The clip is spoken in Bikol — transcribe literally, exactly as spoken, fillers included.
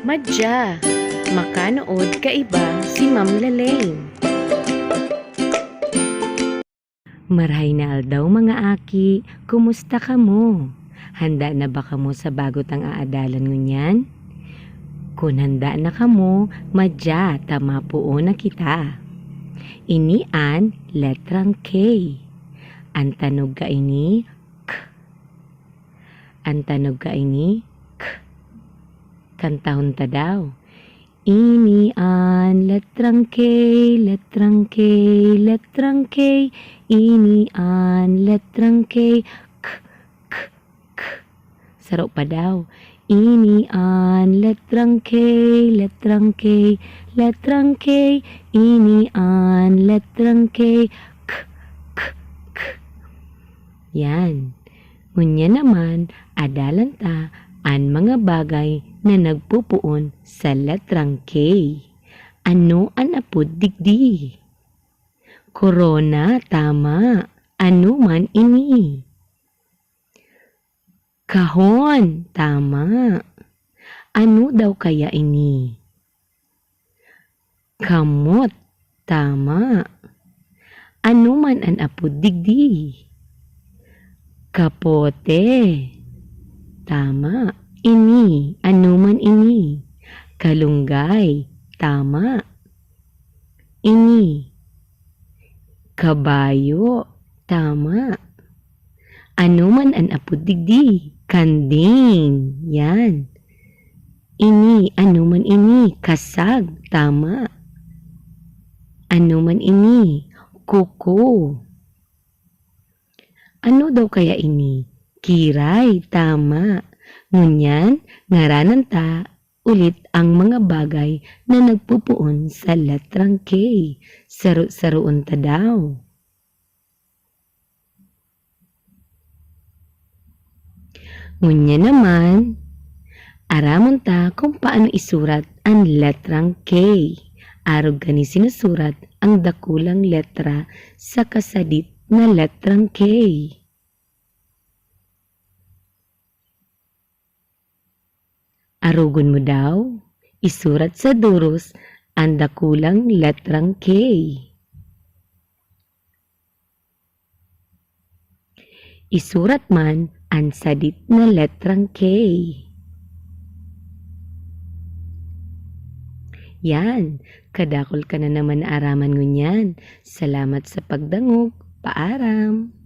Madya! Makanood kaiba si Ma'am Lalaine. Marahay na aldaw, mga aki! Kumusta kamo? Handa na ba kamo sa bago tang aadalan ngunyan? Kun handa na kamo, madya ta mapoon na kita. Ini an letrang K. An tanog kaini, k. An tanog kaini, k. Kantahon ta daw. Ini an letrang K, letrang K, letrang K. Ini an letrang K, k, k, k. Saro pa daw. Ini an letrang K, letrang K, letrang K. Ini an letrang K, k, k, k. Yan. Ngunyan naman, adalan ta an mga bagay na nagpopoon sa letrang K. Ano an apod digdi? Korona, tama. Ano man ini? Kahon, tama. Ano daw kaya ini? Kamot, tama. Ano man an apod digdi? Kapote. Tama. Ini, ano man ini? Kalunggay. Tama. Ini. Kabayo. Tama. Ano man an apod digdi? Kanding. Yan. Ini, ano man ini? Kasag. Tama. Ano man ini? Kuko. Ano daw kaya ini? Kiray. Tama. Ngunyan, ngaranan ta ulit ang mga bagay na nagpopoon sa letrang K. Saro-saroon ta daw. Ngunyan naman, aramon ta kung paano isurat an letrang K. Arog kani sinusurat ang dakulang letra sa kasadit na letrang K. Arogon mo daw, isurat sa doros an dakulang letrang K. Isurat man an sadit na letrang K. Yan, kadakul ka na naman naaraman ngunyan. Salamat sa pagdangog. Paaram!